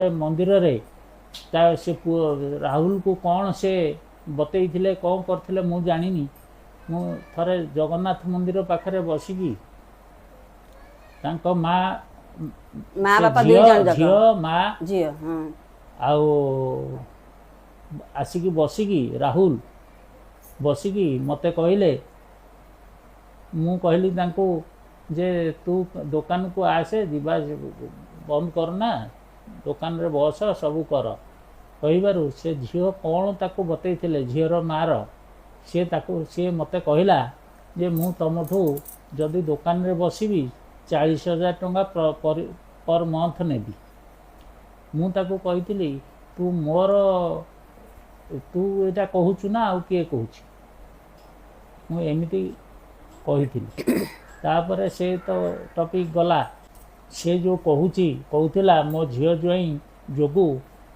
ମନ୍ଦିରରେ ତା ସେ ପୁଅ ରାହୁଲକୁ କ'ଣ ସେ ବତେଇଥିଲେ, କ'ଣ କରିଥିଲେ ମୁଁ ଜାଣିନି। ମୁଁ ଥରେ ଜଗନ୍ନାଥ ମନ୍ଦିର ପାଖରେ ବସିକି ତାଙ୍କ ମା ମା ସେ ବାପା ଦୁଇ ଝିଅ ଜଣ ଯାକ। ଝିଅ ମା ଝିଅ, ହଁ। ଆଉ ଆସିକି ବସିକି, ରାହୁଲ ବସିକି ମୋତେ କହିଲେ, ମୁଁ କହିଲି ତାଙ୍କୁ ଯେ ତୁ ଦୋକାନକୁ ଆସେ, ଯିବା ବନ୍ଦ କରନା, ଦୋକାନରେ ବସ, ସବୁ କର। କହିବାରୁ ସେ ଝିଅ କ'ଣ ତାକୁ ବତେଇଥିଲେ ଝିଅର ମାଆର, ସିଏ ତାକୁ ସିଏ ମୋତେ କହିଲା ଯେ ମୁଁ ତୁମଠୁ ଯଦି ଦୋକାନରେ ବସିବି 40,000 ଟଙ୍କା ପର ମନ୍ଥ ନେବି। ମୁଁ ତାକୁ କହିଥିଲି, ତୁ ମୋର ତୁ ଏଇଟା କହୁଛୁ ନା ଆଉ କିଏ କହୁଛି? ମୁଁ ଏମିତି କହିଥିଲି। ତାପରେ ସେ ତ ଟପିକ୍ ଗଲା। ସେ ଯେଉଁ କହୁଛି, କହୁଥିଲା ମୋ ଝିଅ ଜ୍ୱାଇଁ ଯୋଗୁଁ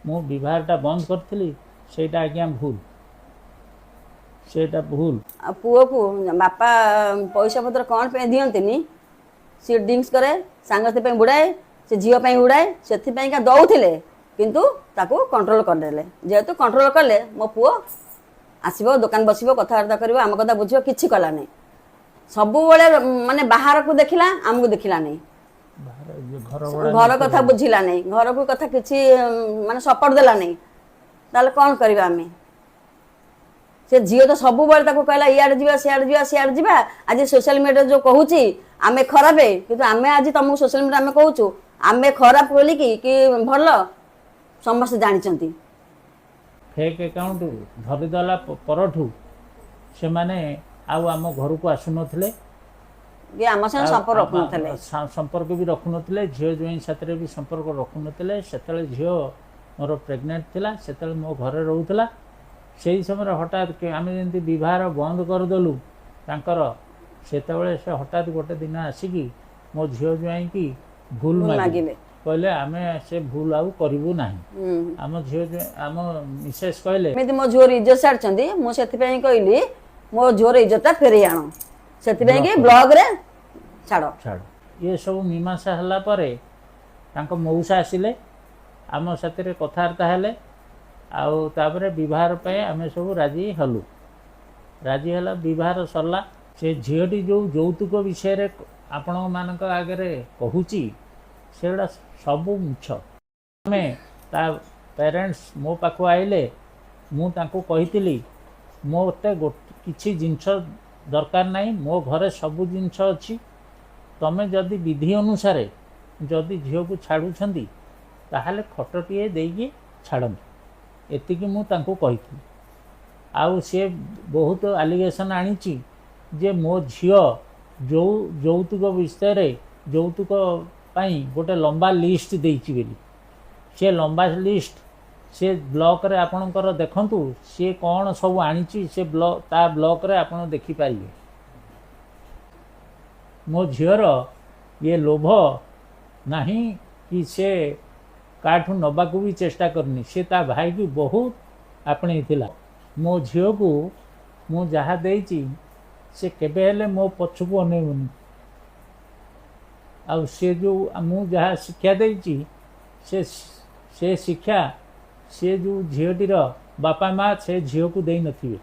ମୁଁ ବିବାହଟା ବନ୍ଦ କରିଥିଲି, ସେଇଟା ଆଜ୍ଞା ଭୁଲ, ସେଇଟା ଭୁଲ। ଆଉ ପୁଅକୁ ବାପା ପଇସା ପତ୍ର କ'ଣ ପାଇଁ ଦିଅନ୍ତିନି? ସିଏ ଡ୍ରିଙ୍କସ୍ କରେ, ସାଙ୍ଗସାଥି ପାଇଁ ବୁଡ଼ାଏ, ସେ ଝିଅ ପାଇଁ ଉଡ଼ାଏ, ସେଥିପାଇଁକା ଦଉଥିଲେ। କିନ୍ତୁ ତାକୁ କଣ୍ଟ୍ରୋଲ କରିଦେଲେ। ଯେହେତୁ କଣ୍ଟ୍ରୋଲ କଲେ, ମୋ ପୁଅ ଆସିବ, ଦୋକାନ ବସିବ, କଥାବାର୍ତ୍ତା କରିବ, ଆମ କଥା ବୁଝିବ, କିଛି କଲାନି। ସବୁବେଳେ ମାନେ ବାହାରକୁ ଦେଖିଲା, ଆମକୁ ଦେଖିଲା ନାହିଁ। ବାହାର ଘର ଭଡ଼ା ଘର କଥା ବୁଝିଲା ନାହିଁ, ଘରକୁ କଥା କିଛି ମାନେ ସପୋର୍ଟ ଦେଲା ନାହିଁ। ତାହେଲେ କ'ଣ କରିବା ଆମେ? ସେ ଝିଅ ତ ସବୁବେଳେ ତାକୁ କହିଲା ଇଆଡ଼େ ଯିବା, ସିଆଡ଼େ ଯିବା, ସିଆଡ଼େ ଯିବା। ଆଜି ସୋସିଆଲ ମିଡ଼ିଆରେ ଯୋଉ କହୁଛି ଆମେ ଖରାପ, କିନ୍ତୁ ଆମେ ଆଜି ତମକୁ ସୋସିଆଲ ମିଡ଼ିଆ ଆମେ କହୁଛୁ ଆମେ ଖରାପ ବୋଲିକି କି ଭଲ, ସମସ୍ତେ ଜାଣିଛନ୍ତି। ଫେକ୍ ଆକାଉଣ୍ଟ ଧରିଦେଲା ପରଠୁ ସେମାନେ ଆଉ ଆମ ଘରକୁ ଆସୁନଥିଲେ। କି ଆମ ସାଙ୍ଗେ ସମ୍ପର୍କ ରଖୁନଥିଲେ। ସମ୍ପର୍କ ବି ରଖୁନଥିଲେ, ଝିଅ ଜ୍ୱାଇଁ ସାଥିରେ ବି ସମ୍ପର୍କ ରଖୁନଥିଲେ। ସେତେବେଳେ ଝିଅ ମୋର ପ୍ରେଗନେଣ୍ଟ ଥିଲା, ସେତେବେଳେ ମୋ ଘରେ ରହୁଥିଲା। ସେଇ ସମୟରେ ହଠାତ୍ ଆମେ ଯେମିତି ବିବାହ ବନ୍ଦ କରିଦେଲୁ ତାଙ୍କର, ସେତେବେଳେ ସେ ହଠାତ୍ ଗୋଟେ ଦିନ ଆସିକି ମୋ ଝିଅ ଜ୍ୱାଇଁକି ଭୁଲ ମାଗିଲେ। ମାଗିଲେ। କହିଲେ ଆମେ ସେ ଭୁଲ ଆଉ କରିବୁ ନାହିଁ। ଆମ ଝିଅ ଜ୍ୱାଇଁ, ଆମ ମିସେସ୍ କହିଲେ ଏମିତି ମୋ ଝିଅର ଇଜ୍ଜତ ସାରିଛନ୍ତି। ମୁଁ ସେଥିପାଇଁ କହିଲି ମୋ ଝିଅର ଇଜ୍ଜତଟା ଫେରେଇ ଆଣ, ସେଥିପାଇଁ କି ବ୍ଲଗରେ ଛାଡ଼। ଛାଡ଼। ଇଏ ସବୁ ମୀମାଂସା ହେଲା ପରେ ତାଙ୍କ ମଉସା ଆସିଲେ, ଆମ ସାଥିରେ କଥାବାର୍ତ୍ତା ହେଲେ। ଆଉ ତାପରେ ବିବାହ ପାଇଁ ଆମେ ସବୁ ରାଜି ହେଲୁ। ରାଜି ହେଲା, ବିବାହ ସରିଲା। ସେ ଝିଅଟି ଯେଉଁ ଯୌତୁକ ବିଷୟରେ ଆପଣମାନଙ୍କ ଆଗରେ କହୁଛି, ସେଗୁଡ଼ା ସବୁ ମିଛ। ଆମେ ତା ପ୍ୟାରେଣ୍ଟସ୍ ମୋ ପାଖକୁ ଆଇଲେ, ମୁଁ ତାଙ୍କୁ କହିଥିଲି ମୋତେ କିଛି ଜିନିଷ ଦରକାର ନାହିଁ, ମୋ ଘରେ ସବୁ ଜିନିଷ ଅଛି। ତମେ ଯଦି ବିଧି ଅନୁସାରେ ଯଦି ଝିଅକୁ ଛାଡ଼ୁଛନ୍ତି, ତାହେଲେ ଖଟଟିଏ ଦେଇକି ଛାଡ଼ନ୍ତୁ, ଏତିକି ମୁଁ ତାଙ୍କୁ କହିଥିଲି। ଆଉ ସିଏ ବହୁତ ଆଲିଗେସନ୍ ଆଣିଛି ଯେ ମୋ ଝିଅ ଯେଉଁ ଯୌତୁକ ବିଷୟରେ, ଯୌତୁକ ପାଇଁ ଗୋଟେ ଲମ୍ବା ଲିଷ୍ଟ ଦେଇଛି ବୋଲି। ସେ ଲମ୍ବା ଲିଷ୍ଟ ସେ ବ୍ଲକରେ ଆପଣଙ୍କର ଦେଖନ୍ତୁ, ସିଏ କ'ଣ ସବୁ ଆଣିଛି ସେ ବ୍ଲକ, ତା ବ୍ଲକରେ ଆପଣ ଦେଖିପାରିବେ। ମୋ ଝିଅର ଇଏ ଲୋଭ ନାହିଁ କି ସେ କାହାଠୁ ନେବାକୁ ବି ଚେଷ୍ଟା କରିନି। ସେ ତା ଭାଇକୁ ବହୁତ ଆପଣେଇଥିଲା। ମୋ ଝିଅକୁ ମୁଁ ଯାହା ଦେଇଛି, ସେ କେବେ ହେଲେ ମୋ ପଛକୁ ଅନେଇବନି। ଆଉ ସେ ଯେଉଁ ମୁଁ ଯାହା ଶିକ୍ଷା ଦେଇଛି, ସେ ଶିକ୍ଷା ସେ ଯେଉଁ ଝିଅଟିର ବାପା ମା ସେ ଝିଅକୁ ଦେଇନଥିବେ।